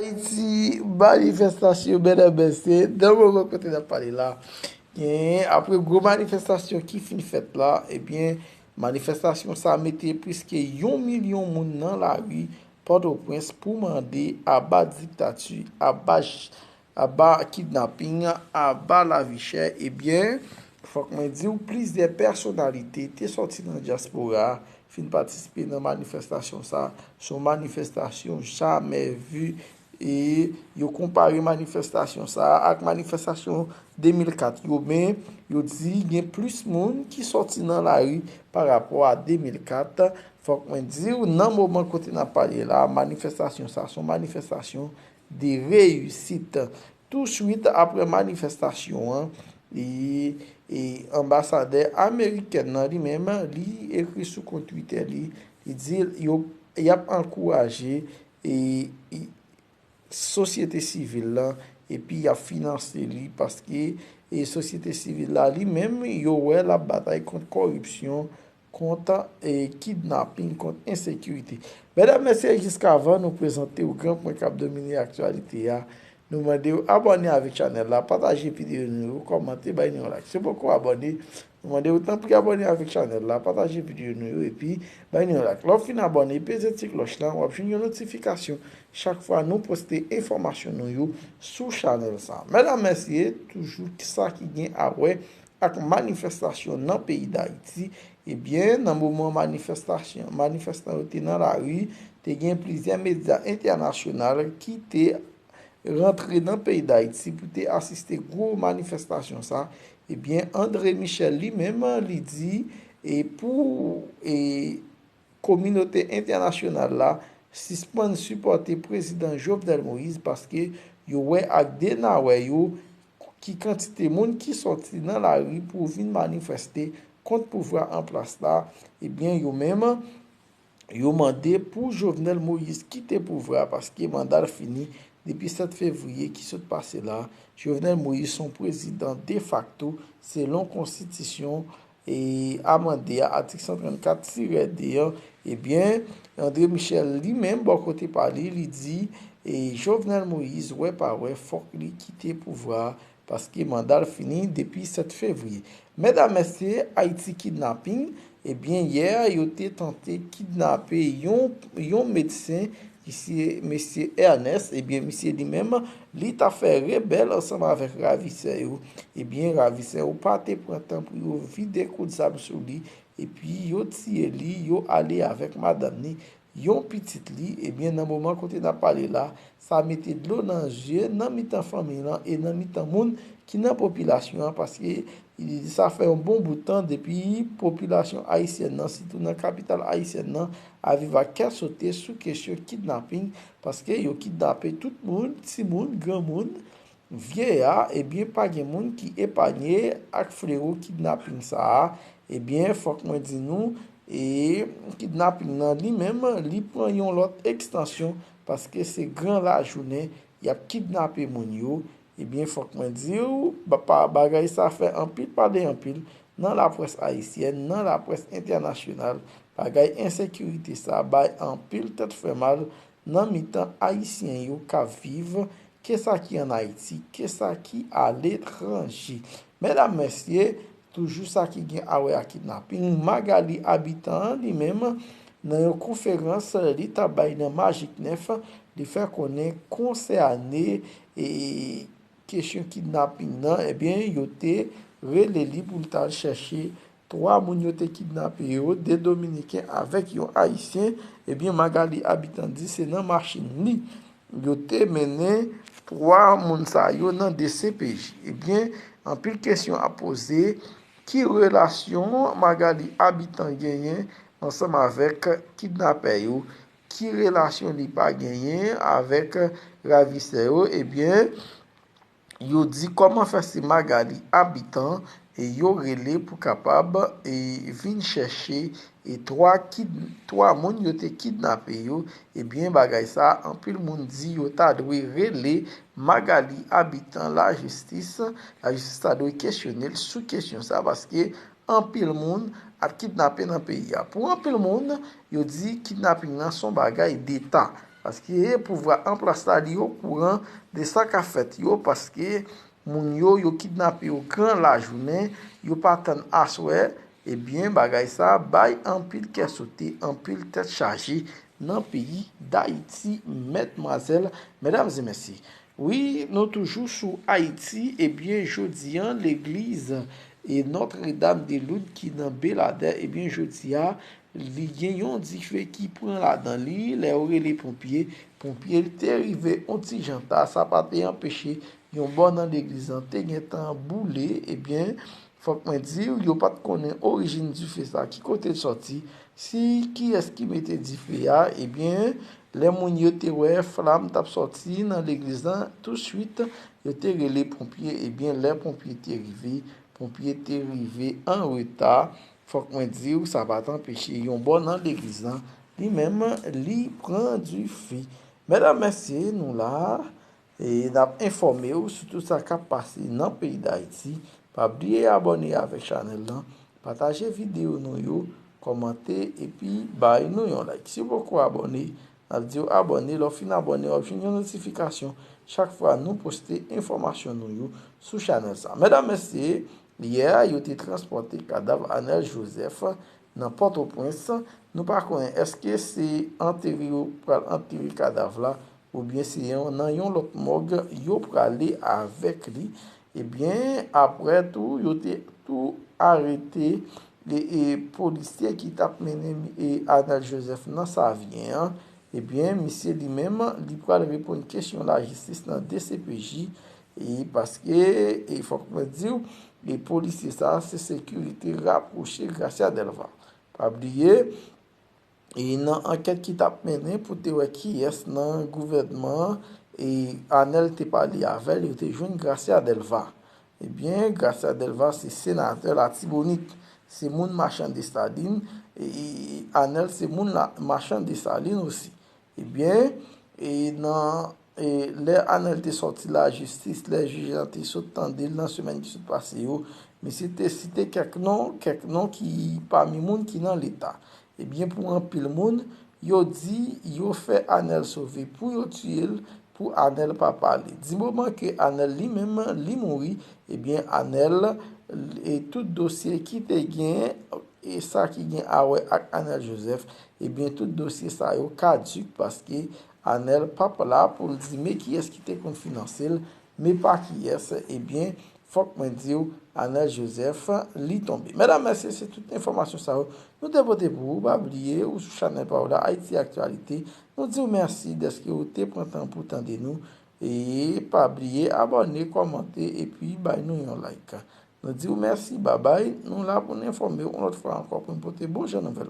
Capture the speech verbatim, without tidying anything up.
Ayiti, manifestasyon, medam, mesye, nan moman kote n ap pale la, gen, apre gwo manifestasyon ki fin fèt la, ebyen, manifestasyon sa mete plis ke yon milyon moun nan lari Pòtoprens pou mande aba diktati, aba ch-, aba kidnaping, aba lavi chè. Ebyen, fòk mwen di w, plizyè pèsonalite te sòti nan dyaspora, fin patisipe nan manifestasyon sa. Se yon manifestasyon jamè vi. E yo konpare manifestasyon sa a ak manifestasyon de mil kat yo, men yo di gen plis moun ki sòti nan lari pa rapò a de mil kat. Fòk mwen di w, nan moman kote n ap pale la, manifestasyon sa se yon manifestasyon de reyisit. Touswit apre manifestasyon an, e, e anbasadè amerikèn nan li menm, li ekri sou kont Twitter li, li di yo, y ap ankouraje, e, e, sosyete sivil la, epi y ap finanse li, paske, e, sosyete sivil la li menm, yo wè l ap batay kont kòripsyon, kont, e, kidnaping, kont ensekirite. Medam, mesye, jiskavan nou prezante w gran pwen k ap domine aktyalite a, nou mande w abòne avèk chanèl la, pataje videyo nou yo, kòmante, bay nou yon like. Si w poko abòne, nou mande w tanpri abòne avèk chanèl la, pataje videyo nou yo, epi bay nou yon like. Lè w fin abòne, peze ti klòch la, w ap jwenn yon notifikasyon chak fwa nou poste enfòmasyon nou yo sou chanèl sa. Medam, mesye, toujou sa ki gen a wè ak manifestasyon nan peyi Dayiti. Ebyen, nan moman manifestasyon, manifestan yo te nan lari, te gen plizyè medya entènasyonal ki te rantre nan peyi Dayiti pou te asiste gwo manifestasyon sa. Ebyen, André Michel li menm, li di, e pou, e, kominote entènasyonal la sispann sipòte prezidan Jovenel Moïse, paske yo wè ak de nawè yo ki kantite moun ki sòti nan lari pou vin manifeste kont pouvwa an plas la, ebyen, yo menm, yo mande pou Jovenel Moïse kite pouvwa, paske manda l fini depi sèt fevriye ki sot pase la. Jovenel Moïse se yon prezidan defakto, selon konstitisyon, e, amande a, atik san trannkat tirè de an. Ebyen, André Michel li menm, bò kote pa li, li di, e, Jovenel Moïse, wè pa wè, fòk li kite pouvwa a, paske manda l fini depi sèt fevriye. Medam, mesye, Ayiti kidnaping, ebyen, yè, yo te tante kidnape yon, yon medsen, mesye, mesye Ernest, ebyen, misye li menm, li ta fè rebèl ansanm avèk ravisè yo. Ebyen, ravisè yo pa te pran tan pou yo vide kout zam sou li, epi yo tiye li, yo ale avèk madanm li, yon pitit li. Ebyen, nan moman kote n ap pale la, sa mete dlo nan je nan mitan fanmi lan e nan mitan moun ki nan popilasyon an, paske sa fè yon bon bout tan depi popilasyon ayisyèn nan, sitou nan kapital ayisyèn nan, ap viv ak kè sote sou kesyon kidnaping, paske yo kidnape tout moun, timoun, granmoun, vye a, ebyen, pa gen moun ki epanye ak flewo kidnaping sa a. Ebyen, fòk mwen di nou, e kidnaping nan li menm, li pran yon lòt ekstansyon, paske se gran lajounen y ap kidnape moun yo. Ebyen, fòk mwen di w, ba-, pa-, bagay sa fè anpil pale anpil nan laprès ayisyèn, nan laprès entènasyonal. Bagay ensekirite sa bay anpil tèt fè mal nan mitan Ayisyen yo k ap viv, ke sa ki ann Ayiti, ke sa ki aletranje. Medam, mesye, toujou sa ki gen a wè ak kidnaping, Magali Habitant li menm, nan yon konferans li t ap bay nan Magik nèf, li fè konnen konsène, e, kesyon kidnaping nan, ebyen, yo te rele li pou l t al chèche twa moun yo te kidnape yo, de Dominiken avèk yon Ayisyen. Ebyen, Magali Habitant di se nan machin li yo te mennen twa moun sa yo nan D C P J. Ebyen, anpil kesyon ap poze, ki relasyon Magali Habitant genyen ansanm avèk kidnapè yo? Ki relasyon li pa genyen avèk ravisè yo? Ebyen, yo di kòman fè se Magali Habitant, e yo rele pou kapab, e vin chèche, e twa kid-, twa moun yo te kidnape yo. Ebyen, bagay sa, anpil moun di yo ta dwe rele Magali Habitant lajistis. Lajistis ta dwe kesyone l sou kesyon sa, paske anpil moun ap kidnape nan peyi a. Pou anpil moun, yo di kidnaping nan se yon bagay deta. Paske pouvwa an plas la, li okouran de sa k ap fèt yo, paske moun yo, yo kidnape yo gran lajounen, yo pa tann aswè, ebyen, bagay sa bay anpil kè sote, anpil tèt chaje nan peyi Dayiti, medmwazèl, medam e mesye. Wi, nou toujou sou Ayiti, ebyen, jodi a, legliz e Notre Dame de Lourdes ki nan Beladè, ebyen, jodi a, li gen yon dife ki pran ladan li, lè yo rele ponpye, ponpye te rive yon ti jan ta, sa pa te anpeche yon bò nan legliz lan te gentan boule, ebyen, fòk mwen di w, yo pa t konnen orijin dife sa, ki kote l sòti, si kiyès ki mete dife a, ebyen, lè moun yo te wè flam t ap sòti nan legliz lan, tousuit, yo te rele ponpye, ebyen, lè ponpye te rive, ponpye te rive an reta, fòk mwen di w, sa pa t anpeche yon bò nan legliz lan, li menm, li pran dife. Medam, mesye, nou la, e n ap enfòme w sou tout sa k ap pase nan peyi Dayiti. Pa bliye abòne avèk chanèl lan, pataje videyo nou yo, kòmante epi bay nou yon like. Si w poko abòne, n ap di w abòne. Lè w fin abòne, w ap jwenn yon notifikasyon chak fwa nou poste enfòmasyon nou yo sou chanèl sa. Medam, mesye, yè, yo te transpòte kadav Anèl Joseph nan Pòtoprens. Nou pa konnen èske se antere yo pral antere kadav la, oubyen se yon, nan yon lòt mòg yo prale avèk li. Ebyen, aprè tou, yo te tou arete e, e polisye ki t ap mennen e Anèl Joseph nan Savyen an. Ebyen, misye li menm, li pral reponn kesyon lajistis nan D C P J, e paske, e fòk mwen di w, e polisye sa a, se sekirite rapwoche Gracia Delva. Pa bliye, e nan ankèt ki t ap mennen pou te wè kiyès nan gouvènman an, e Anèl te pale avè l, yo te jwenn Gracia Delva. Ebyen, Gracia Delva se senatè Latibonit, se moun Machan Desalin, e, e Anèl se moun la, Machan Desalin osi. Ebyen, e nan, e lè Anèl te sòti lajistis, lè jij la te sot tande l nan semèn ki sot pase yo, misye te site kèk non, kèk non ki pami moun ki nan Leta. Ebyen, pou anpil moun, yo di yo fè Anèl sove pou yo tiye l, pou Anèl pa pale. Di moman ke Anèl li menm, li mouri, ebyen, Anèl, e tout dosye ki te gen, e sa ki gen a wè ak Anèl Joseph, ebyen, tout dosye sa yo kadik paske Anèl p ap la pou l di men kiyès ki te konn finanse l, men pa kiyès, ebyen, fòk mwen di w, Anèl Joseph, li tonbe. Medam, mesye, se tout enfòmasyon sa yo nou te pote pou ou. Pa bliye, ou sou chanèl pa w la, Ayiti Aktyalite. Nou di w mèsi dèske ou te pran tan pou tande nou. E pa bliye abòne, kòmante, epi bay nou yon like. Nou di w mèsi, babay. Nou la pou n enfòme w yon lòt fwa ankò, pou n pote bon jan nouvèl.